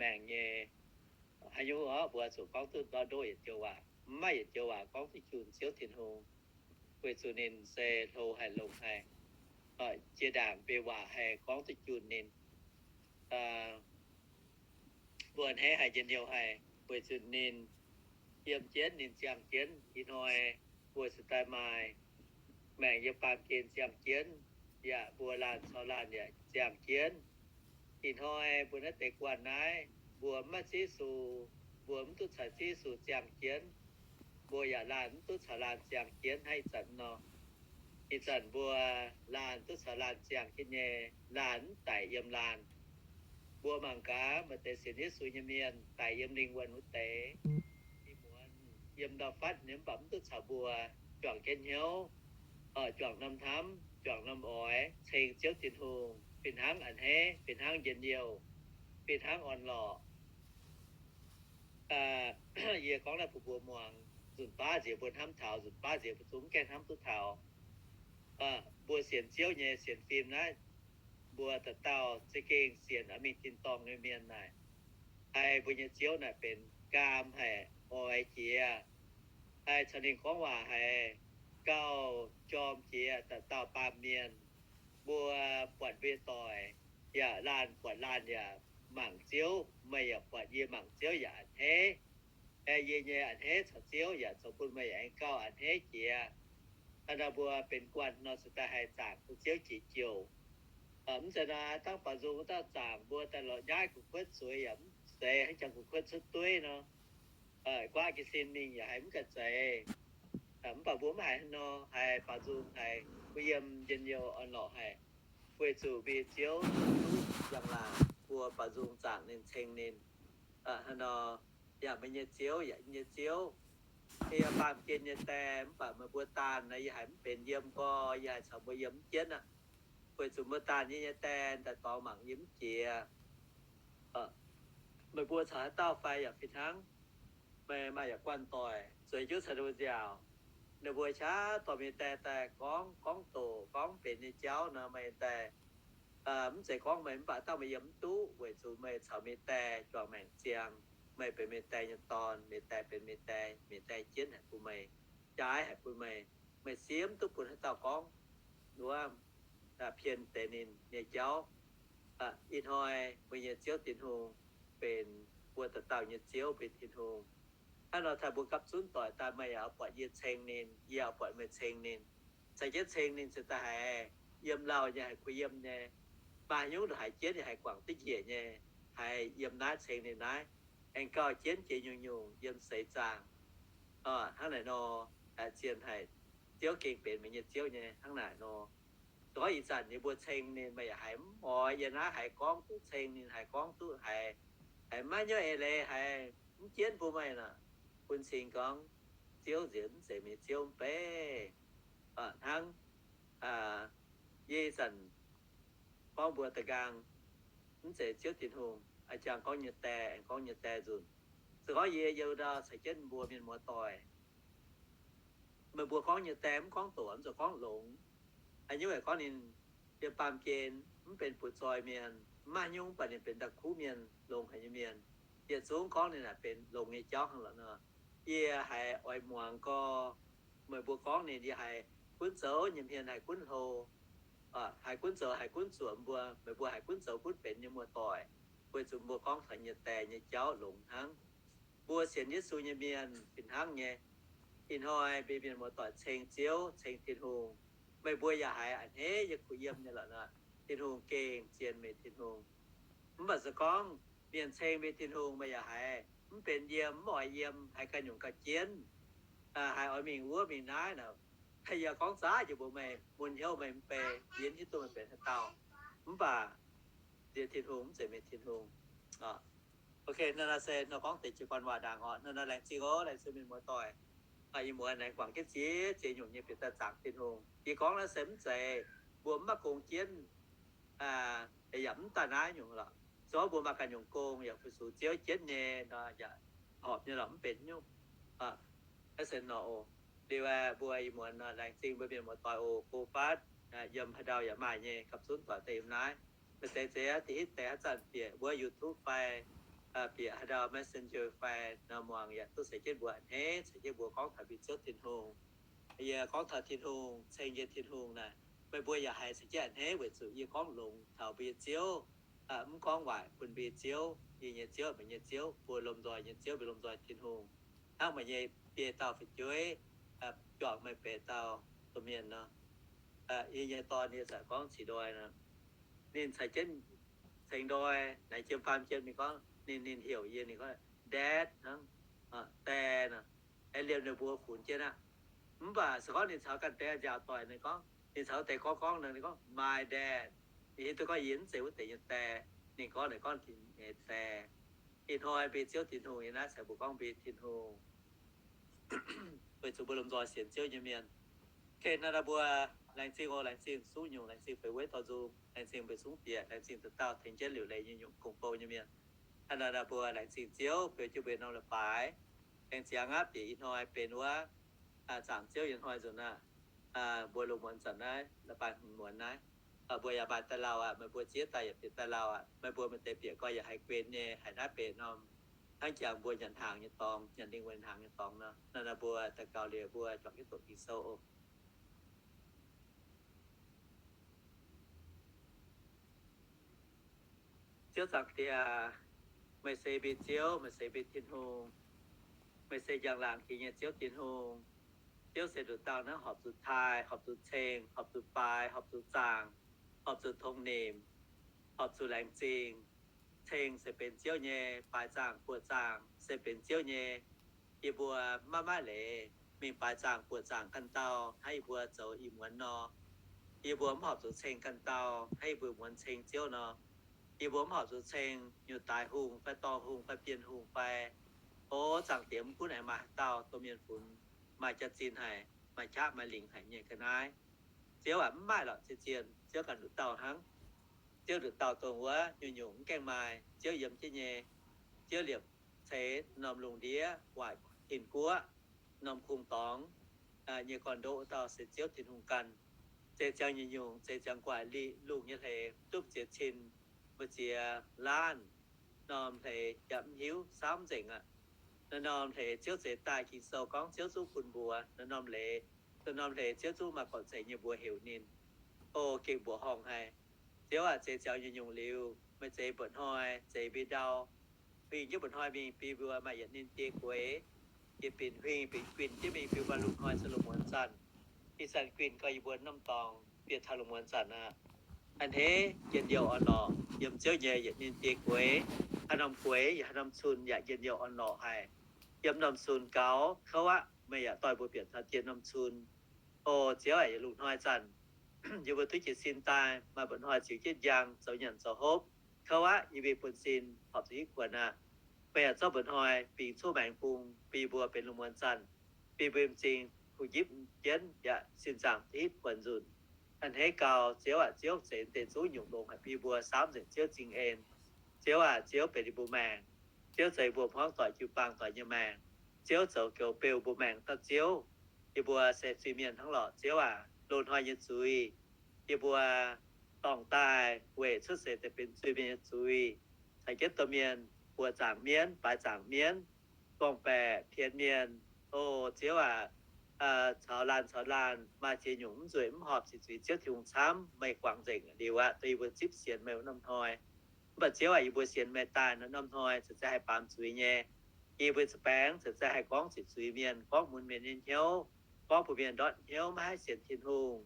maengc nyei. Haaix nyungc orqv mbuo zuqc gorngv duqv ndortv ndoqv yietc joux waac, mv maaih yietc joux waac gorngv duqv junh Ziouv Tin-Hungh, weic zuqc ninh se hlo haic longx haic, jiex ndaangc mbuo waac haih gorngv duqv junh ninh. Mbuo a'hneiv haic, njien-youh haic, weic zuqc ninh yiem jienv, ninh ziangh jienv. Ih hnoi mbuo se daaih maaih maengc yiem baamh gen ziangh jienv, yaac mbuo laanh caux laanh yaac ziangh jienv. Ih hnoi mbuo naaiv deix guanh naaiv, mbuo mv maaih Ziouv Yesu, mbuo mv duqv caux Ziouv Yesu ziangh jienv. Mbuo yaac laanh mv duqv caux laanh ziangh jienv hnangv ih zanc nor. Ih zanc mbuo laanh duqv caux laanh ziangh jienv nyei, laanh mv daic yiem laanh. Mbuo mangc gaax, maaih deix sienx Yesu nyei mienh daic yiem lingh wuonh wuov deix. Ih muonz yiem ndau-fatv nyei mv baac mv duqv caux mbuo juangc jienv hnyouv, juangc norm hnamv, juangc norm oix ceng Ziouv Tin-Hungh, fih hnangv a'hneiv, fih hnangv njien-youh, fih hnangv orn-lorqc. Yie gorngv naaiv bun mbuo muangx. Nzunc baav nziex mbuo hnamv taux, nzunc baav nziex mbuo zungv gaengh hnamv duqv taux. Mbuo sienx Ziouv nyei sienx fim naaiv, mbuo dauh dauh za'gengh sienx a'mingh tin-dorngh nyei mienh naaic, haih mbuo nyei Ziouv naaic benx gaam haic, oix jiex, haih caux ninh gorngv waac haic, gauh jorm jiex dauh dauh baamh mienh. Mbuo buatc mbuo nyei doic yaac laanh buatc laanh yaac mangc Ziouv, meih yaac buatc yie mangc Ziouv yaac a'hneiv. Yie nyei a'hneiv caux Ziouv yaac zoux bun meih yaac aengx gauh a'hneiv jiex. Hnangv naaiv nor mbuo benx guanh nor se daaih haih zaangc bun Ziouv jiex jouh. Mv zeiz naaic dangv baaux nzung wuov dauh zaangc mbuo daaih lorz nyaiv gu'kuotv zueiz yaac mv zeiz hnangv jangx gu'kuotv cuotv dueiv nor. Guaav jiez sin mingh yaac haiz mv ganh zeiz. Mv baac mbuo mv haiz hnangv nor, haiz baaux nzung haiz mbuo yiem njien-youh orn-lorqc haic, weic zuqc mbuo nyei Ziouv duqv njang-laangc, mbuo baaux nzung zaangc ninh, ceng ninh. Hnangv nor, yaac meih nyei Ziouv yaac yie nyei Ziouv, yie baamh gen nyei die, mv baac meih mbuo daanh naaic yie haiz mv benx yiem gorx, yie haiz caux mbuo yiem mv jienv aqv, weic zuqc mbuo daanh yie nyei die daaih dorngx mangc yie mv jiex. Meih mbuo caux haaix dauh fai yaac fih hnangv. Meih maaih yaac guanh doic, zueiz jienv caux ninh mbuo nziaauc. Ninh mbuo qaqv dorh mienh die daaih gorngv, gorngv doqc, gorngv benx nyei jauv nor, meih die mv zeiz gorngv meih mv baac dangh meih yiem mv duqv, weic zuqc meih caux mienh die juangc maengc ziangh. Meih benx mienh die nyei dorn, mienh die benx mienh die, mienh die jienv haic bun meih, jaaix haic bun meih. Meih siev mv duqv bun haaix dauh gorngv wuov, pien deix ninh nyei jauv. Ih hnoi mbuo nyei Ziouv Tin-Hungh benx mbuo dauh dauh nyei Ziouv, benx Tin-Hungh. Hnangv nor taux mbuo gapv zunv doic daaih, meih yaac buatc yie ceng ninh, yie yaac buatc meih ceng ninh. Caux jienv ceng ninh se daaih haiz yiem lauh nyei, haiz kuh yiem nyei. Maaih nyungc ndongc haaix jienv yaac haiz guangc duqv njiec nyei, haiz yiem naaiv ceng ninh naaiv. Aengx gauh jienv jiex nyungc-nyungc yiem seix zaangc. Hnangv naaic nor, zien haic. Ziouv gengh benx meih nyei Ziouv nyei hnangv naaic nor. Dongh ih zanc yie mbuo ceng ninh, meih yaac haiz mv oix. Yie naaiv haiz gorngv duqv ceng ninh, haiz gorngv duqv haiz, haiz maiv nyuv eix leiz, haiz mv jienv bun meih nor, bun cing gorngv Ziouv nziex mv zeiz meih Ziouv mv bei. Hnangv yie ih zanc gorngv mbuo da'nqaang, mv zeiz Ziouv Tin-Hungh, a'jang gorngv nyei die, aengx gorngv nyei die nzunc. Se gorngv yie youz ndau caux jienv mbuo mienh muoz-doic, meih mbuo gorngv nyei die mv gorngv doqc, mv zuqc gorngv longx. Haaix nyungc yaac gorngv ninh yiem baamh gen mv benx butv-zoih mienh, mv maaih nyungc, mv baac ninh benx da'kuv mienh, longx haic nyei mienh. Yietc zungv gorngv ninh naaic benx longx nyei jauv hnangv lorqc nor. Yie haiz oix muangx gorx, meih mbuo gorngv ninh, yie haiz gunv zoux nyei hmien haiz gunv hlo, haiz gunv zoux haiz gunv zuoqc mbuo, meih mbuo haiz gunv zoux gunv benx nyei muoz-doic, weic zuqc mbuo gorngv taux nyei die nyei jauv longx hnangv. Mbuo sienx Yesu nyei mienh fih hnangv nyei. Ih hnoi mbuo mienh muoz-doic ceng Ziouv, ceng Tin-Hungh, meih mbuo yaac haiz a'hneiv yie kuh yiem nyei lorqc nor. Tin-Hungh gengh zien meih Tin-Hungh. Mv baac se gorngv mienh ceng meih Tin-Hungh, meih yaac haiz mv benx yiem, mv oix yiem, haiz ganh nyungc gauh jienv, haiz oix mingh wuov mingh naaiv nor, yie gorngv zaqc jiex mbuox meih, mun hnyouv meih mv bei, yie mv hiuv duqv meih benx haaix dauh. Mv baac nziex Tin-Hungh mv zeiz meih Tin-Hungh. Ok, naaiv se nor gorngv deix jiu-baang waac ndaangc oc. Naaiv nor laengz zingh oc, laengz zingh mienh muoz-doic. Ih muonz aengx guangc jienv ziex ziex nyungc nyei bieqc daaih zaangc Tin-Hungh. Yie gorngv naaiv se mv zeiz mbuo mv maaih gong jienv, yaac mv daaih naaiv nyungc lorqc. Se gorngv mbuo maaih ganh nyungc gong yaac fu-sux Ziouv jienv nyei nor, yaac horpc nyei lorqc, mv benx nyungc. Naaiv se nor oc. Liuz aeqv, mbuo ih muonz laengz zingh mbuo mienh muoz-doic oc, go fatv, yiem haaix ndau yaac maaih nyei, gapv zunv doic daaih yiem naaiv. Maaih deix zeiz diuh hitv deix haaix zanc bieqc wuov YouTube fai bieqc haaix ndau messenger fai nor muangx yaac duqv ceix jienv mbuo a'hneiv, ceix jienv mbuo gorngv taux mbuo Ziouv Tin-Hungh. Yie gorngv taux Tin-Hungh, ceng nyei Tin-Hungh naaic, meih mbuo yaac haiz ceix jienv a'hneiv weic zuqc yie gorngv longx taux mbuo nyei Ziouv, mv gorngv waaic bun mbuo nyei Ziouv, yie nyei Ziouv, meih nyei Ziouv, mbuo lomh nzoih nyei Ziouv, mbuo lomh nzoih Tin-Hungh. Hnangv meih nyei biei dauh fu'jueiv juangc meih benx dauh domh mienh nor, yie nyei dorn yie zanc gorngv cingx ndoih nor, ninh ceix jienv ceng ndoih naaic jiem faam jiem ninh gorngv, ninh, ninh heuc yie, ninh gorngv, Dad, hnangv, Dad nor. Aengx liemh ninh mbuo funx jienv aqv. Mv baac se gorngv ninh caux ganh deix nziaauc doic, ninh gorngv, ninh caux deix gorngv gorngv nor, ninh gorngv, My dad. Ninh hiuv duqv gorngv yie mv zeiz wuov deix nyei dad. Ninh gorngv, ninh gorngv ninh nyei dad. Ih hnoi mbuo Ziouv Tin-Hungh nyei naaiv caux mbuo gorngv mbuo Tin-Hungh, weic zuqc mbuo lomh nzoih sienx Ziouv nyei mienh. Okay, naaiv nor mbuo laengz zingh oc, laengz zingh sungv nyungc, laengz zingh feix weiv dorh nzung, laengz zingh mbuo zungv bieqc, laengz zingh dauh dauh tengx jienv liuc leiz nyei nyungc kungx bou nyei mienh. Hnangv naaiv nor mbuo laengz zingh Ziouv beu jienv mbuo norm leiz-baaix. Laengz zingh aqv, bieqc ih hnoi benx wuov zaangc Ziouv nyei hnoi nzunc aqv. Mbuo lungh muonz zanc naaiv, leiz-baaix hmz muonz naaiv, mbuo yaac maaih daaih lauh aqv. Meih mbuo ziex daaih yaac bieqc daaih lauh aqv. Meih mbuo maaih deix bieqc gorx yaac haiz guen nyei, haiz naaiv benx norm hnangv jangx mbuo nyanc hnaangx nyei dorngx, nyanc lingh wuonh hnaangx nyei dorngx nor. Naaiv nor mbuo daux gaux liuz mbuo juangc jienv doqc Ging-Sou oc. Ziouv Zaangc Diex, meih se mbuo Ziouv, meih se mbuo Tin-Hungh. Meih se njang-laangc jiex nyei Ziouv Tin-Hungh. Ziouv se nduqc dauh naaiv horpc zuqc taaih, horpc zuqc ceng, horpc zuqc baaix, horpc zuqc zaangc, horpc zuqc tongx nimc, horpc zuqc laengz zingh. Ceng se benx Ziouv nyei, baaix zaangc buoqc zaangc se benx Ziouv nyei. Yie mbuo maiv maaih leiz mingh baaix zaangc buoqc zaangc ganh dauh hnangv yie mbuo zoux ih muonz nor. Yie mbuo mv horpc zuqc ceng ganh dauh hnangv yie mbuo muonz ceng Ziouv nor. Yie mbuo mv horpc zuqc ceng nyutc daaix hungh fai dorh hungh fai bienh hungh fai, O Zaangc Diex, mv gunv aengx maaih haaix dauh domh mienh funx maaih jaax-zinh haic, maaih qaqv maaih lingc haic nyei ga'naaiv. Ziouv aac, mv maaih lorqc, zien-zien Ziouv ganh nduqc dauh hnangv. Ziouv nduqc dauh dongh wuov nyungc-nyungc mv gaengh maaih, Ziouv yiem jienv nyei. Ziouv liepc ceix norm lungh ndiev, waaic hin guoqv, norm kungx dorngx nyei gorn-ndoqv dauh se Ziouv Tin-Hungh ganh. Zeix ziangx nyungc-nyungc, zeix ziangx gu'nguaaic liqc lungh nyei hleix, duqv ziex cin, mbu'ziex laanh, norm hleix yaac mv hiuv, saauv mv nzengc aqv. Naaiv norm hleix Ziouv zeix daaih, Ging-Sou gorngv Ziouv zungv bun mbuox naaiv norm hleix. Naaiv norm hleix Ziouv zungv maaih gorqv-nzengc nyei mbuox heuc ninh. O gengh mbuoqc horngh haic. Ziouv aac, zeix ziangx nyungc-nyungc liuz, meih zeix mba'hnoi, zeix mbuo ndau, huingx jienv mba'hnoi mingh bun mbuo maaih yietc ninh biei gueix, yietc binc huingx binc guinh jienv mingh bun mbuo lungh hnoi caux lungh muonz zanc. Ih zanc guinh gau yie mbuo norm dorngx bieqc taux lungh muonz zanc aqv. A'hneiv njien-youh orn-lorqc yiem Ziouv nyei yietc ninh biei gueix. Haaix norm gueix yaac haaix norm cun yaac njien-youh orn-lorqc haic. Yiem norm cun gaux kouv aqv, meih yaac dorh mbuo bieqc taux dieh norm cun. O Ziouv aac, yietc lungh hnoi zanc yie mbuo duqv jiez sin daaih, maaih mba'hnoi ziux jienv njang zoux nyanc zoux hopv. Kouv aqv, yie mbuo buonv-sin horpc zuqc hitv kuonx aqv. Meih yaac zorqv mba'hnoi bingx cuotv maengx bung bun yie mbuo benx lungh muonz zanc, bun mbuo m'zing kuh njipv jienv yaac sin zaangc hitv kuonx nzunc. A'hneiv gau, Ziouv aac, Ziouv zeix deix zungv nyungc longx haic bun yie mbuo saauv nzengc Ziouv m'zing en. Ziouv aac, Ziouv benx yie mbuo maengc. Ziouv zoux yie mbuo hmuangv doic jiu-baang doic nyei maengc. Ziouv zoux goux beu mbuo maengc dauh Ziouv. Yie mbuo se zuiz-mienh hnangv lorqc, Ziouv aac. Loz-hnoi nyei zuiz, yie mbuo dorngc daaih weic cuotv seix deix benx zuiz-mienh nyei zuiz, caux jienv domh mienh buoqc zaangc mienv, baaix zaangc mienv, gorngv-baeqc pienx mienh. O Ziouv aac, caux laanh caux laanh maaih ziex nyungc mv nzueic mv horpc, ziqc zuiz Ziouv Tin-Hungh camv, meih guangc nzengc liuz aqv, dongh yie mbuo zipv sienx meih wuov norm hnoi. Mv baac Ziouv aac, yie mbuo sienx meih daaih nor, norm hnoi caux ziouc haih baamz zuiz nyei. Yie mbuo za'baengx caux ziouc haih gorngv ziqc zuiz mienh, gorngv mun mienh nyei hnyouv, gorngv bun mienh ndortv hnyouv maiv haih sienx Tin-Hungh.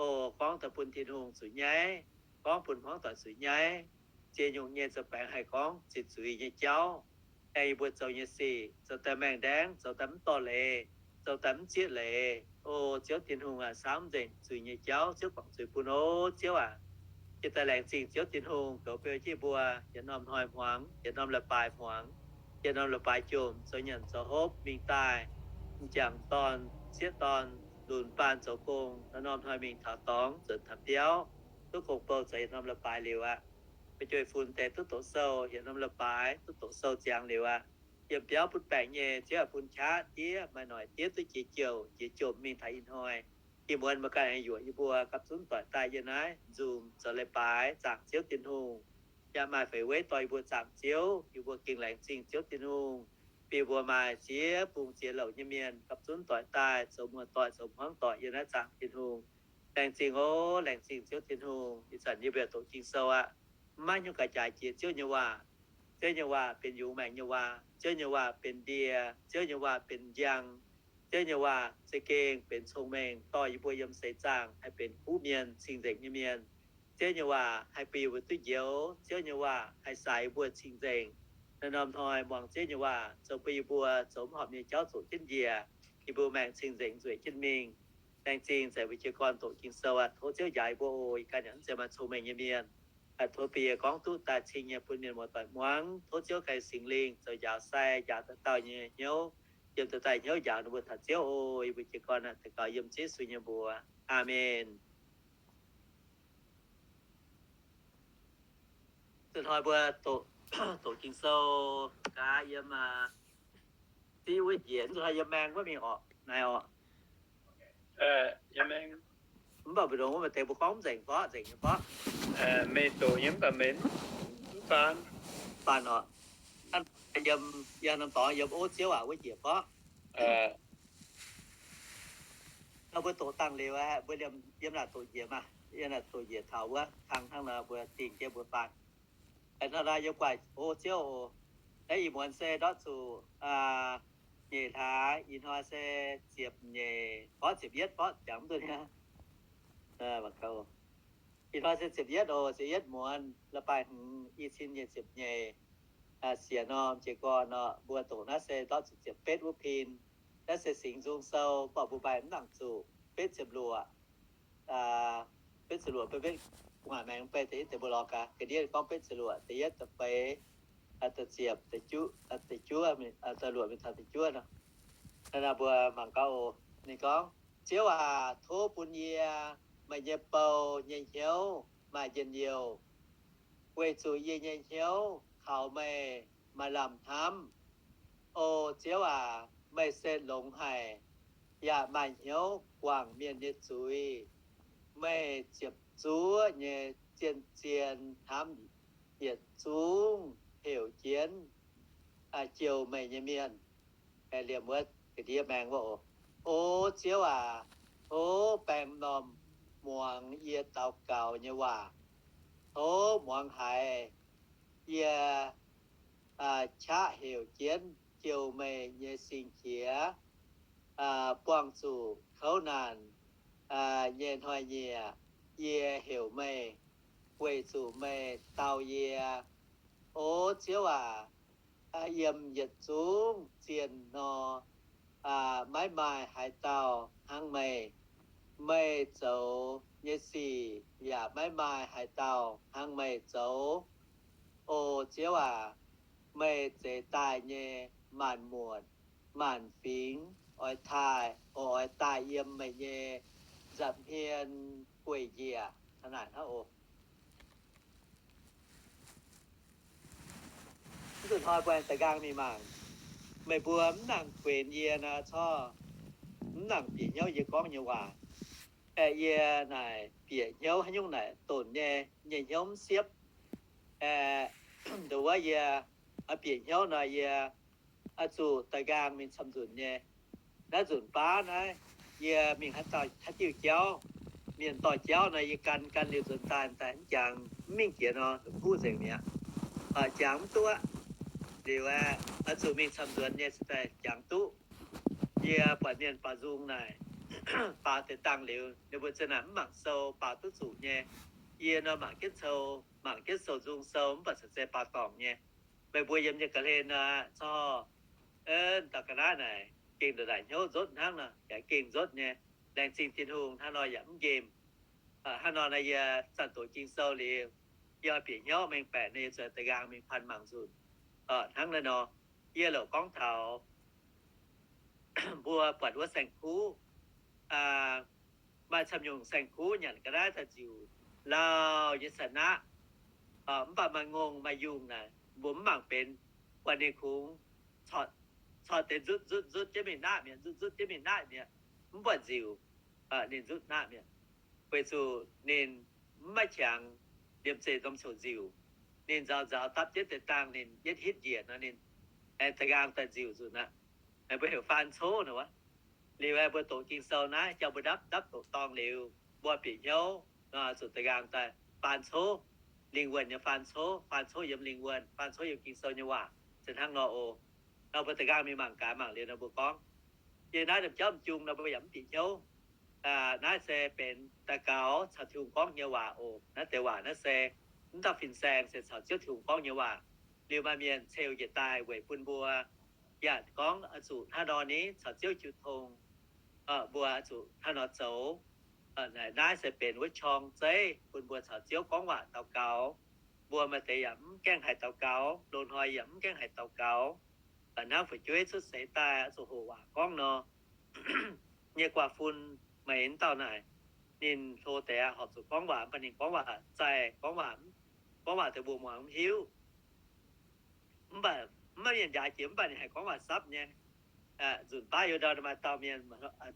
O gorngv daaih bun Tin-Hungh zuqc nyaiv, gorngv bun hmuangv doic zuqc nyaiv. Ziex nyungc nyei za'baengx haih gorngv ziqc zuiz nyei jauv. Aengx yie mbuo zoux nyei sic, zoux daaih maengh ndaengv, zoux daaih mv dorh leiz, zoux daaih mv zieqv leiz. O Ziouv Tin-Hungh aac, saauv nzengc zuiz nyei jauv, Ziouv guangc zuiz bun oc, Ziouv aac. Jiex daaih laengz zingh Ziouv Tin-Hungh goux beu jienv mbuo yietc norm hnoi hmuangx, yietc norm leiz-baaix hmuangx, yietc norm leiz-baaix jomc, zoux nyanc zoux hopv mingh daaih, m'jangc dorn, sieqv dorn, lunx baan zoux gong, norm hnoi mingh taux dorngx, nzuonx taux biauv, duqv kungx bou zoux yietc norm leiz-baaix liuz aqv. Meih jueiv-funx deix duqv doqc sou yietc norm leiz-baaix, duqv doqc sou ziangx liuz aqv. Yiem biauv butv baengc nyei, Ziouv aac, bun qaqv diev maaih noic diev duqv jiex jouh jiex jomc mingh taux ih hnoi. Ih muonz meih ganh aengx yuoqc yie mbuo gapv zunv doic daaih yiem naaiv Zoom zoux leiz-baaix zaangc Ziouv Tin-Hungh. yaac maaih feix weiv dorh yie mbuo zaangc Ziouv. Yie mbuo gengh laengz zingh Ziouv Tin-Hungh, bun yie mbuo maaih ziex bungx ziex louc nyei mienh gapv zunv doic daaih zoux muoz-doic zoux hmuangv-doic yiem naaiv zaangc Tin-Hungh. Laengz zingh oc, laengz zingh Ziouv Tin-Hungh. Ih zanc yie mbuo doqc Ging-Sou aqv, maiv hnyouv ga'jaaix jiex Ziouv nyei waac. Ziouv nyei waac benx yungz maengc nyei waac. Ziouv nyei waac benx ndie. Ziouv nyei waac benx njang. Ziouv nyei waac za'gengh benx cong-mengh, dorh yie mbuo yiem seix zaangc haih benx kuv mienh, cing-nzengc nyei mienh. Ziouv nyei waac haih bun yie mbuo duqv njoux. Ziouv nyei waac haih saaix yie mbuo cing-nzengc. Naaiv norm hnoi muangx Ziouv nyei waac zoux bun yie mbuo zoux mv horpc nyei jauv zoqc jienv njiec, yie mbuo maengc cing-nzengc nzueic jienv mingh. Laengz zingh nzengc mbuo jiez gorn doqc Ging-Sou aqv. Tov Ziouv njaaux yie mbuo oc. Yie ganh yaac mv zeiz maaih cong-mengh nyei mienh. Tov bun yie gorngv duqv daaih cing nyei bun mienh muoz-doic muangx. Tov Ziouv ganh Singx Lingh zoux njaaux sai, njaaux dauh dauh nyei hnyouv, yiem dauh dauh hnyouv njaaux ninh mbuo taux Ziouv oc. Yie mbuo jiez gorn daux gaux yiem Yesu nyei mbuox. Aamen. Zunh hnoi mbuo doqc Ging-Sou gaax yiem ziv wuov njiec, zunh hnoi yiem maeng wuov mingh orqc, naaiv orqc. Mv baac mbu'ndongx wuov maaih deix mbuo gorngv mv nzengc gorqv, nzengc nyei gorqv. Meih doqc nyei mv baac meih mv faan. Faan orqc. Yiem, yiem norm dorngx yiem O Ziouv aac, wuov njiec gorqv. Nor mbuo doqc dangh liuz aeqv, mbuo liemh yiem naaic doqc njiec maah, yiem naaic doqc njiec taux wuov kang hnangv nor mbuo dingh jienv mbuo faan. Hnangv naaiv yiem guaix O Ziouv oc. Naaiv ih muonz se ndortv zuqc nyeic hlaax, ih hnoi se ziepc nyeic, borqv ziepc yietv, borqv jangx mv duqv niaa. Ih hnoi se ziepc yietv oc, ziepc yietv muonz, la'baaih hmz, i cin nyeic ziepc nyeic. Siec norm jiez gorn nor, mbuo doqc naaiv se ndortv zuqc ziepc betv wuov pin. Naaiv se Singx Nzung Sou, mv baac mbuo maaih mv nangc zuqc betv ziepc luoqc. Betv ziepc luoqc, betv, betv gu'nguaaic maengx beiv deix, deix mbuo lorz gaax, ga'ndiev gorngv betv ziepc luoqc, da'yietv, da'feix, da'ziepc, da'juov, da'luoqc mingh taux da'juov nor. Naaiv mbuo mangc gaax oc. Ninh gorngv, Ziouv aac, tov bun yie meih nyei bou nyei hnyouv maaih njien-youh, weic zuqc yie nyei hnyouv kaux meih maaih lamh hnamv. O Ziouv aac, meih se longx haic, yaac maaih hnyouv guangc mienh nyei zuiz. Meih ziepc zuoqv nyei zien-zien hnamv yietc zungv heuc jienv jouh meih nyei mienh. Liemh wuov ga'ndiev maengx wuov oc. O Ziouv aac, tov baeng m'normh muangx yie daux gaux nyei waac. Tov muangx haiz yie qaqv heuc jienv jouh meih nyei sing-qiex, buangh zuqc kouv naanc nyei hnoi-nyieqc. Yie heuc meih weic zuqc meih dau yie. O Ziouv aac, yiem yietc zungv zienh nor, maiv maaih haaix dauh hnangv meih. Meih zoux nyei sic yaac maiv maaih haaix dauh hnangv meih zoux. O Ziouv aac, meih zeix daaih nyei maanc muotc maanc fingx oix taaih, oix daaih yiem meih nyei nza'hmien gueic njiec hnangv naaic hnangv oc. Mv zuqc hnoi buaeng da'nqaang mingh mangc, meih mbuo mv nangc guenx yie nor, corc mv nangc bieqc hnyouv yie gorngv nyei waac. Aeqv, yie naaic bieqc hnyouv haaix nyungc naaic donc nyei, nyei hnyouv mv siepv. Aeqv, nduov wuov yie bieqc hnyouv nor, yie oix zuqc da'nqaang mingh camv nzunc nyei. Naaiv nzunc baav naaiv, yie mingh haaix dauh haaix diuh jauv, mienh dorh jauv nor, yie gan gan liuz nzuonx daaih, daaih mv jangx, mv mingh jiex nor, la'kuqv nzengc mi'aqv. Jangx mv duqv. Liuz aeqv, oix zuqc mingh camv nzuonx nyei cingx daaih jangx duqv. Yie buatc mienh baaux nzung naaic, baaux deix dangh liuz, ninh mbuo za'naaic mv mangc sou baaux duqv zuqc nyei. Yie nor mangc jienv sou, mangc jienv sou nzung sou, mv baac cingx se baaux dorngc nyei. Meih mbuo yiem nyei ga'hlen nor, corc, dauh ga'naaiv naaic gengh ndongc naaic hnyouv nzotv hnangv nor, yaac gengh nzotv nyei. Laengz zingh Tin-Hungh, hnangv nor yaac mv nqemh. Hnangv nor naaiv yie zanc doqc Ging-Sou liuz, yie oix bieqc hnyouv mengh baeqc nor, yie zuqc da'nqaang mingh paan mangc nzunc. Hnangv naaiv nor, yie louc gorngv taux mbuo buatc wuov saeng-kuv, maaih camv nyungc saeng-kuv nyanc ga'naaiv daaih nziuc lauh nyei ca'naqv, mv baac maaih ngongh maaih yungh naaic, mbuo mv mangc benx, buatc ninh kungx corc deix nzutv nzutv nzutv jienv mingh naqv mi'aqv, nzutv nzutv jienv mingh naqv mi'aqv, mv buatc nziuc. Ninh nzutv naqv mi'aqv, weic zuqc ninh mv maaih qangx liemh zeih ndorm coc nziuc. Ninh nzauz nzauz dapv jienv deix dangh ninh yietv hitv njiec nor ninh aengx da'nqaang daaih nziuc nzunc aqv. Mbuo heuc faan cov nor wuov. Liuz aeqv, mbuo doqc Ging-Sou naaiv jauv mbuo ndapv ndapv doqc dorngh liuz, mbuo bieqc hnyouv nor zuqc da'nqaang daaih faan cov, lingh wuonh nyei faan cov, faan cov yiem lingh wuonh, faan cov yiem Ging-Sou nyei waac, se hnangv nor oc. Nor mbuo da'nqaang mingh mangc gaax, mangc liuz nor mbuo gorngv, yie naaiv domh jauv m'jung nor mbuo yaac mv bieqc hnyouv. Naaiv se benx daux gaux caux Tin-Hungh gorngv nyei waac oc. Naaiv deix waac naaiv se mv dauh fin-saeng se caux Ziouv Tin-Hungh gorngv nyei waac. Liuz maaih mienh ceu njiec daaih weic bun mbuo yaac gorngv oix zuqc hnangv nor ni caux Ziouv jiu tong, mbuo oix zuqc hnangv nor zoux. Naaiv se benx wuov qorng zeiv bun mbuo caux Ziouv gorngv waac daux gaux. Mbuo maaih deix yaac mv gaengh haiz daux gaux, loz-hnoi yaac mv gaengh haiz daux gaux. Hnangv fu'jueiv cuotv seix daaih oix zuqc hoqc waac gorngv nor, nyei guaax fun, meih dauh naaic, ninh hlo deix aqv, horpc zuqc gorngv waac, mv baac ninh gorngv waac zaih, gorngv waac, gorngv waac deix mbuo muangx mv hiuv. Mv baac mv maaih mienh njaaux jiex, mv baac ninh haiz gorngv waac sapv nyei. Nzunc baav yie ndau maaih dauh mienh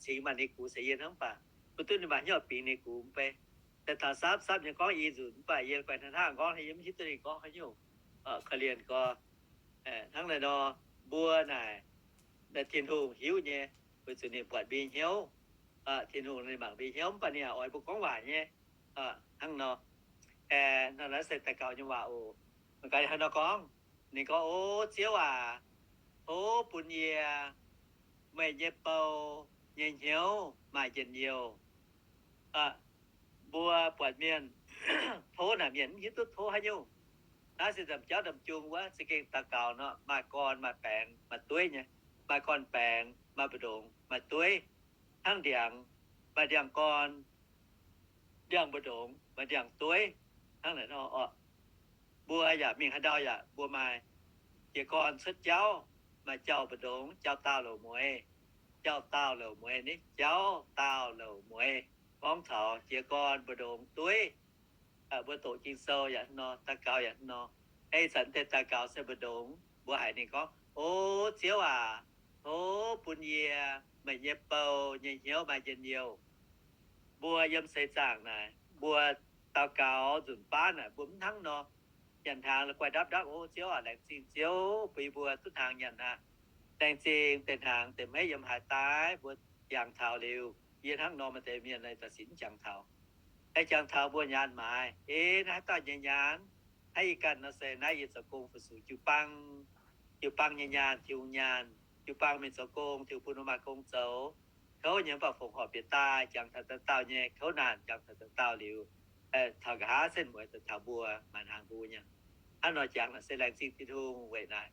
cingx maaih ninh gux se yie hnangv, mv baac mv duqv ninh maaih hnyouv bingx ninh gux mv bei. Daaih taux sapv sapv nyei gorngv i nzunc, mv baac yie guai hnangv hnangv gorngv, yie mv hiuv duqv ninh gorngv haaix nyungc. Korv-lienh gorx, hnangv naaiv nor, mbuo naaic Tin-Hungh hiuv nyei, weic zuqc ninh buatc mbuo nyei hnyouv. Tin-Hungh ninh mangc mbuo nyei hnyouv, mv baac ninh yaac oix mbuo gorngv waac nyei. Hnangv nor, naaiv se daux gaux nyei waac oc. Mangc gaax ninh hnangv nor gorngv, ninh gorngv, O Ziouv aac, tov bun yie, meih nyei bou, nyei hnyouv maaih njien-youh. Mbuo buatc mienh tov naaic, mienh mv hiuv duqv tov haaix nyungc. Naaiv se nzamc jauv nzamc jung wuov, za'gengh daux gaux nor, maaih gorn maaih baengx maaih dueiv nyei. Maaih gorn baengx, maaih mbu'ndongx maaih dueiv. Hnangv ndiangx, maaih ndiangx gorn, ndiangx mbu'ndongx, maaih ndiangx dueiv. Hnangv naaic nor oc. Mbuo yaac mingh haaix ndau yaac mbuo maaih jiez gorn cuotv jauv, maaih jauv mbu'ndongx, jauv daauh louc mueiz, jauv daauh louc mueiz ni, jauv daauh louc mueiz, gorngv taux jiez gorn mbu'ndongx dueiv. Mbuo doqc Ging-Sou yaac nor, daux gaux yaac nor. Ih zanc deix daux gaux se mbu'ndongx, mbuo haiz ninh gorngv, O Ziouv aac, tov bun yie, meih nyei bou, nyei hnyouv maaih njien-youh. Mbuo yiem seix zaangc naaic, mbuo daux gaux nzunc baav naaic, mbuo mv hnangv nor. Nyanc hnaangx la'guaih ndapv ndapv, O Ziouv aac, laengz zingh Ziouv bun yie mbuo duqv hnaangx nyanc aqv. Laengz zingh deix hnaangx deix hmeiv yiem haaix daaih mbuo jangx taux liuz, yie hnangv nor, maaih deix mienh naaic daaih sic mv jangx taux. Aengx jangx taux mbuo nyaanh maaiz, Ei, naaiv haaix dauh nyei nyaanh? Hnangv yie ganh nor se naaiv yie zoux gong fu-sux jiu-baang, jiu-baang nyei nyaanh, Tin-Hungh nyaanh, jiu-baang mingh zoux gong, Tin-Hungh bun mbuo maaih gong zoux. Kouv nyei mv baac fongc horc bieqc daaih, jangx taux dauh dauh nyei kouv naanc, jangx taux dauh dauh liuz, taux nqa'haav setv mueiz daaih taux mbuo maaiz hnaangx bun mbuo nyanc. Hnangv nor jangx naaic se laengz zingh Tin-Hungh weic naaic.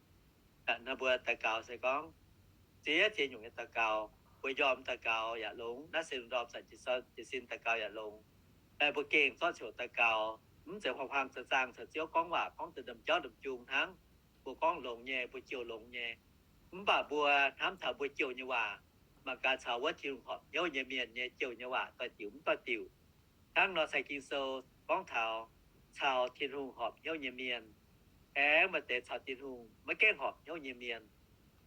Nor mbuo daux gaux se gorngv ziex ziex nyungc nyei daux gaux, mbuo njormh daux gaux yaac longx. Naaiv se lungh ndorm zanc jiez sin daux gaux yaac longx. Mbuo gengh zorqv ziouc daux gaux, mv zeiz huaang-huaang zaang-zaang caux Ziouv gorngv waac, gorngv deix domh jauv domh jung hnangv. Mbuo gorngv longx nyei, mbuo jouh longx nyei. Mv baac mbuo hnamv taux mbuo jouh nyei waac, mangc gaax caux wuov Tin-Hungh horpc hnyouv nyei mienh nyei jouh nyei waac doix-diuc mv doix-diuc. Hnangv nor sai Ging-Sou gorngv taux caux Tin-Hungh horpc hnyouv nyei mienh, aengx maaih deix caux Tin-Hungh maiv gaengh horpc hnyouv nyei mienh.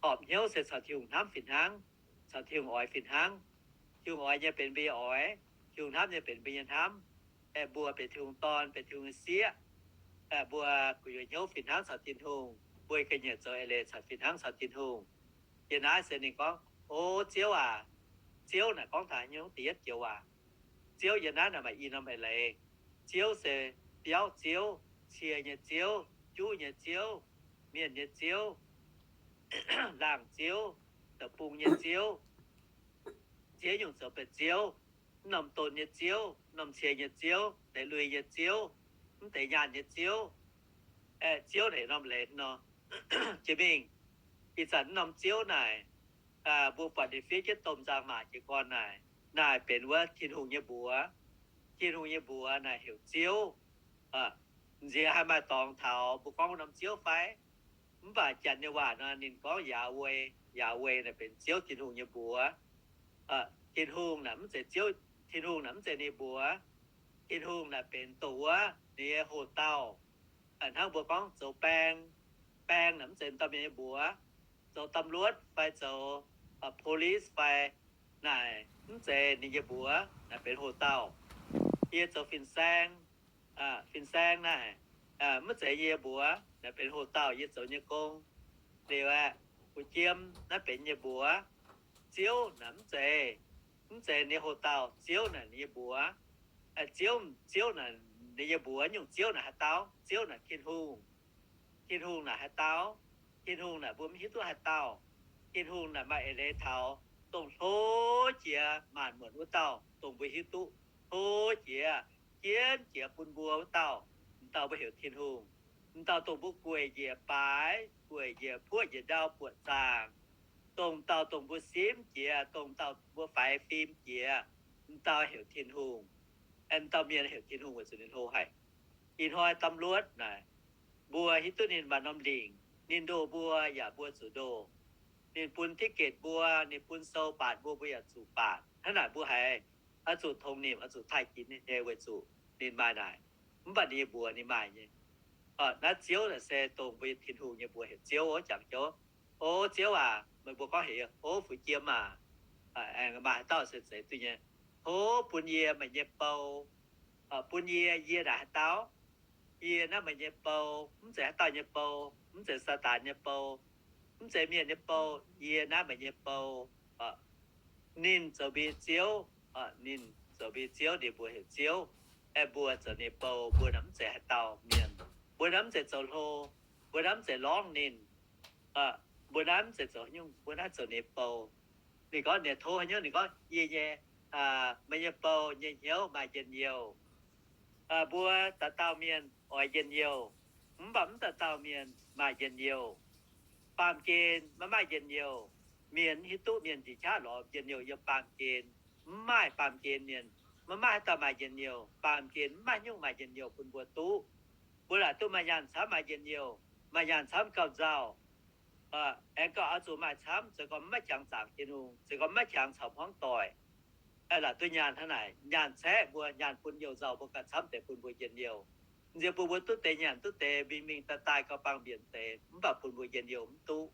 Horpc hnyouv se caux Tin-Hungh hnamv fih hnangv, caux Tin-Hungh oix fih hnangv. Tin-Hungh oix nyei benx mbuo nyei oix, Tin-Hungh hnamv nyei benx mbuo nyei hnamv. Aeqv, mbuo benx Tin-Hungh dorn, benx Tin-Hungh nyei sieqv. Aeqv, mbuo gu'nyuoz hnyouv fih hnangv caux Tin-Hungh, mbuo ga'nyiec zoux eix leiz caux fih hnangv caux Tin-Hungh. Yiem naaiv se ninh gorngv, O Ziouv aac, Ziouv naaic gorngv taux haaix nyungc? Da'yietv joux waac, Ziouv yiem naaiv naaic maaih i norm eix leiz. Ziouv se biauv Ziouv, cie nyei Ziouv, juv nyei Ziouv, mienh nyei Ziouv, laangh Ziouv, deic-bung nyei Ziouv, ziex nyungc zoux benx Ziouv. Mv norm don nyei Ziouv, mv norm cie nyei Ziouv, deix lui nyei Ziouv, mv deix nyaanh nyei Ziouv. Aeqv, Ziouv naaic norm leiz nor. Jiex mingh, ih zanc mv norm Ziouv naaic, mbuo buatc ninh fiev jienv domh nzangc-maac jiez gorn naaic, naaic benx wuov Tin-Hungh nyei mbuox. Tin-Hungh nyei mbuox naaic heuc Ziouv. Nziex haih maaih dorngx taux mbuo gorngv wuov norm Ziouv fai? Mv baac Janx nyei waac nor ninh gorngv Yahweh. Yahweh naaic benx Ziouv, Tin-Hungh nyei mbuox. Tin-Hungh naaic mv zeiz Ziouv, Tin-Hungh naaic mv zeiz ninh mbuox. Tin-Hungh naaic benx doqc wuov ninh nyei hoc dauh. Hnangv mbuo gorngv zoux baeng, baeng naaic mv zeiz dauh mienh nyei mbuox. Zoux ตำรวจ fai zoux police fai naaic mv zeiz ninh nyei mbuox, naaic benx hoc dauh. Yie zoux fin-saeng, fin-saeng naaic Mv zeiz yie mbuox, naaiv benx hoc-dauh yie zoux nyei gong. Liuz aeqv, fu'jiem naaiv benx yie mbuox. Ziouv naaic mv zeiz, mv zeiz ninh hoc-dauh, Ziouv naaic ninh yie mbuox. Ziouv, Ziouv naaic ninh yie mbuox nyungc, Ziouv naaic haaix dauh? Ziouv naaic Tin-Hungh. Tin-Hungh naaic haaix dauh? Tin-Hungh naaic mbuo mv hiuv duqv haaix dauh. Tin-Hungh naaic maaih eix leiz taux, dongh hlo jiex maanc muotc wuov dauh dongh mbuo hiuv duqv, hlo jiex, jienv jiex bun mbuo wuov dauh, m'dauh mbuo heuc Tin-Hungh. M'dauh dongh mbuo gueic njiec baaix, gueic njiec puoqv njiec ndau buoqc zaangc, dongh m'dauh dongh mbuo simv jiex, dongh m'dauh mbuo faix fim jiex, m'dauh heuc Tin-Hungh. M'dauh mienh heuc Tin-Hungh weic zuqc ninh hlo haic. Ih hnoi ตำรวจ naaic, mbuo hiuv duqv ninh maaih norm lingc, ninh ndoh mbuo yaac mbuo zuqc ndoh. Ninh bun ticket mbuo, ninh bun sou baatc mbuo, mbuo yaac zuqc baatc. Hnangv naaic mbuo haiz oix zuqc tongx nimc, oix zuqc taaih ginx ninh nyei weic zuqc ninh maaih naaic. Mv baac ninh mbuox ninh maaih nyei. Naaiv Ziouv naaic se dongh mbuo nyei Tin-Hungh nyei mbuox heuc Ziouv oc, jangx joux. O Ziouv aac, meih mbuo gorngv heuc yie, O fu'jiem aac, aengx maaih haaix dauh se zeiz duqv nyei? Tov bun yie meih nyei bou, bun yie, yie naaic haaix dauh? Yie naaiv meih nyei bou, mv zeiz haaix dauh nyei bou, mv zeiz Saadaan nyei bou, mv zeiz mienh nyei bou, yie naaiv meih nyei bou. Ninh zoux mbuo nyei Ziouv, ninh zoux mbuo nyei Ziouv, ninh mbuox heuc Ziouv. Aeqv, mbuo zoux ninh bou, mbuo naaic mv zeiz haaix dauh mienh, mbuo naaiv mv zeiz zoux hlo, mbuo naaiv mv zeiz lorngv ninh, mbuo naaiv mv zeiz zoux nyungc, mbuo naaiv zoux ninh bou. Ninh gorngv ninh tov haaix nyungc, ninh gorngv, Yie nyei, meih nyei bou nyei hnyouv maaih njien-youh. Mbuo dauh dauh mienh oix njien-youh, mv baac mv dauh dauh mienh maaih njien-youh. Baamh gen maiv maaih njien-youh. Mienh hiuv duqv mienh njiec qaqv lorz njien-youh yiem baamh gen. Mv maaih baamh gen mienh, maiv maaih haaix dauh maaih njien-youh. Baamh gen mv maaih nyungc maaih njien-youh bun mbuo duqv. Mbuo laaic duqv maaih nyaanh camv maaih njien-youh, maaih nyaanh camv gauh nzauh. Aengx gauh oix zuqc maaih camv, zoux gorngv maiv qangx zaangc Tin-Hungh, zoux gorngv maiv qangx caux hmuangv doic, laaic duqv nyaanh hnangv naaic. Nyaanh caeqv mbuo, nyaanh bun youh nzauh mbuo ganh camv deix bun mbuo njien-youh. Nziex bun mbuo duqv deix nyaanh duqv deix mingh mingh daaih daaih gauh bangc mbienc deix, mv baac bun mbuo njien-youh mv duqv.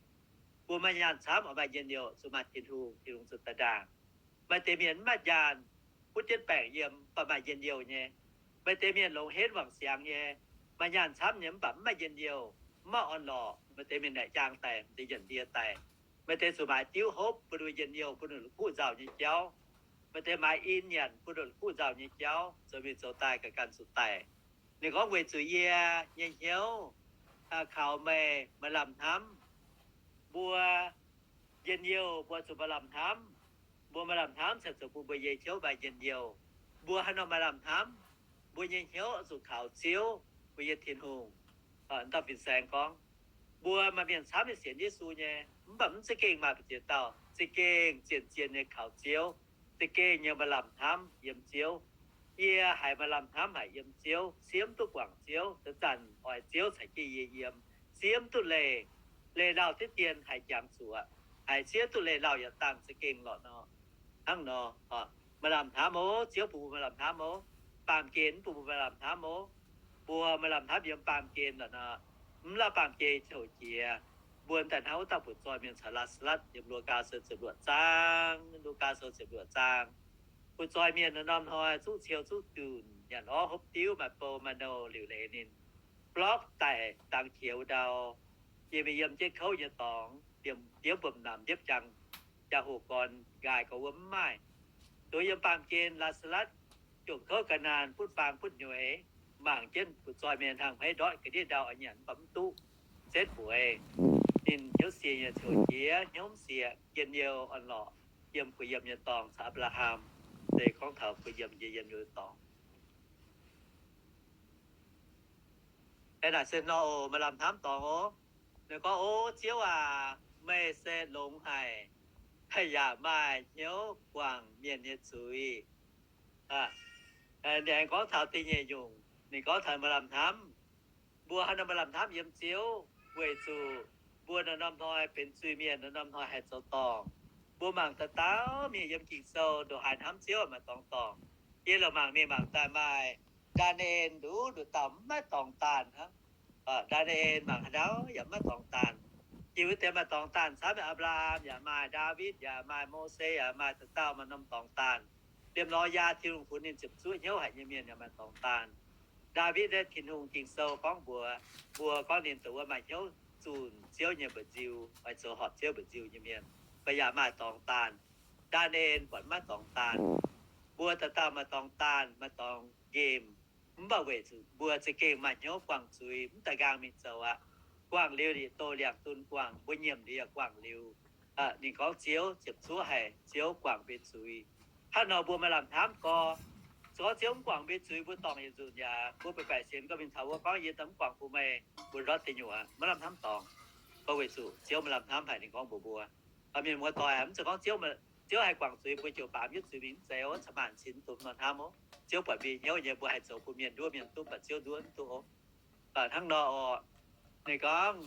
Mbuo maaih nyaanh camv oix maaih njien-youh zuqc maaih Tin-Hungh, Tin-Hungh zuqc daaih ndaangc. Maaih deix mienh mv maaih nyaanh, butv jienv baengc yiem, mv baac maaih njien-youh nyei. Maaih deix mienh longx henv wangc siangx nyei, maaih nyaanh camv nyei, mv baac mv maaih njien-youh, mv maaih orn-lorqc. Maaih deix mienh naaic jaang daic, maaih deix nyanc ndie daic. Maaih deix zuqc maaiz diuv hopv bun ninh njien-youh, bun ninh la'kuqv nzauh nyei jauv. Maaih deix maaiz in nyanc bun ninh la'kuqv nzauh nyei jauv, zoux mingh zoux daaih ga'ganh zuqc daic. Ninh gorngv, Weic zuqc yie nyei hnyouv kaux meih maaih lamh hnamv. Mbuo njien-youh mbuo zuqc maaih lamh hnamv. Mbuo maaih lamh hnamv cingx zuqc bun mbuo nyei hnyouv maaih njien-youh. Mbuo haaix nor maaih lamh hnamv? Mbuo nyei hnyouv zuqc kaux Ziouv, mbuo nyei Tin-Hungh. Dauh fin-saeng gorngv, mbuo maaih mienh camv nyei sienx Yesu nyei, mv baac mv za'gengh maaih ziex dauh za'gengh zien-zien nyei kaux Ziouv, za'gengh nyei maaih lamh hnamv yiem Ziouv. Yie haiz maaih lamh hnamv haic yiem Ziouv, siemv duqv guangc Ziouv, zanc-zanc oix Ziouv caux jienv yie yiem, siemv duqv leih, leih lauh diqv dien haiz jangx zuoqc, haiz siev duqv leih lauh yaac dangh za'gengh lorqc nor. Hnangv nor, maaih lamh hnamv oc. Ziouv bun mbuo maaih lamh hnamv oc. Baamh gen mv bun mbuo maaih lamh hnamv oc. Mbuo maaih lamh hnamv yiem baamh gen lorqc nor, mv lauh baamh gen houc jiex. Mbuo daaih hnangv wuov dauh butv-zoih mienh caux Laa^saa^latv yiem Lugaa Sou ziepc luoqc zaang, Lugaa Sou ziepc luoqc zaang. Butv-zoih mienh norm-norm hnoi zuqv ciou zuqv junc, nyanc orv hopv diuv, maaih bou maaih nouh liuc leiz ninh, blorqv daic dangx qiex wuov ndau, yie mingh yiem jienv kouv nyei dorngx, yiem ndiepv mbopv namx ndiepv jangx, jaa-hoc gorn nqaai gorx wuov mv maaih. Nduov yiem baamh gen Laa^saa^latv jomc kouv ga'naanh butv faang butv nyueiz, mangc jienv butv-zoih mienh hnangv hmeiv ndortv ga'ndiev ndau oix nyanc mv baac mv duqv, setv bueix. Ninh hnyouv sie nyei, ciouv jiex, hnyouv mv sieqv, njien-youh orn-lorqc, yiem kuh yiem nyei dorngx caux Apc^laa^ham, se gorngv taux kuh yiem njien-youh dorngx. Aeqv, naaic se nor oc, maaih lamh hnamv dorngx oc. Ninh gorngv, O Ziouv aac, meih se longx haic, yaac maaih hnyouv guangc mienh nyei zuiz. Ninh aengx gorngv taux da'nyeic nyungc, ninh gorngv taux maaih lamh hnamv. Mbuo haaix nor maaih lamh hnamv yiem Ziouv? Weic zuqc mbuo norm-norm hnoi benx zuiz-mienh, norm-norm hnoi haih zoux dorngc. Mbuo mangc dauh dauh mienh yiem Ging-Sou ndongc haaix hnamv Ziouv maaih dorngx dorngc. Yie lorqc mangc mingh mangc daaih maaih Ndaa^ni^en nduqc nduqc dauh mv maaih dorngx daanh hnangv. Ndaa^ni^en mangc haaix ndau yaac mv maaih dorngx daanh. Jiex wuov deix maaih dorngx daanh camv, Apc^laa^ham yaac maaih, Ndaawitv yaac maaih, Mose yaac maaih, dauh dauh maaih norm dorngx daanh. Liemh lorz yaa Tin-Hungh funx ninh ziepc zuoqv hnyouv haic nyei mienh yaac maaih dorngx daanh. Ndaawitv naaiv, Tin-Hungh Ging-Sou gorngv mbuox mbuo gorngv ninh dongh wuov maaih hnyouv zunh Ziouv nyei mba'nziu, oix zoux horpc Ziouv mba'nziu nyei mienh, mv baac yaac maaih dorngx daanh. Ndaa^en buatc maiv maaih dorngx daanh. Mbuo dauh dauh maaih dorngx daanh, maaih dorngx nqemh, mv baac weic zuqc mbuo za'gengh maaih hnyouv guangc zuiz, mv daaih nqaang mingh zoux aqv. Guangc liuz yietc doz liangc dunh guangc, mbuo nyiemc liuz yaac guangc liuz. Ninh gorngv Ziouv ziepc zuoqv haic, Ziouv guangc mbuo zuiz. Hnangv nor mbuo maaih lamh hnamv gorx. Se gorngv Ziouv mv guangc mbuo zuiz, mbuo dorngc yietc nzunc yaac mbuo baeqc baeqc sienx gorngv mingh taux wuov gorngv, Yie daaih mv guangc bun meih, mbuo ndortv deic nyuoqc, maiv lamh hnamv dorngc. Gorngv weic zuqc Ziouv maaih lamh hnamv haic, ninh gorngv mbuox mbuo. Mienh muoz-doic, mv zeiz gorngv Ziouv, Ziouv haih guangc zuiz mbuo ziouc baamz yietv zuiz mingh, mv zeiz oc. Cin-maanc cin dungx nor hnamv oc. Ziouv buatc mbuo hnyouv nyei, mbuo haih zoux bun mienh nduov, mienh duqv, mv baac Ziouv nduov mv duqv oc. Hnangv nor oc, ninh gorngv,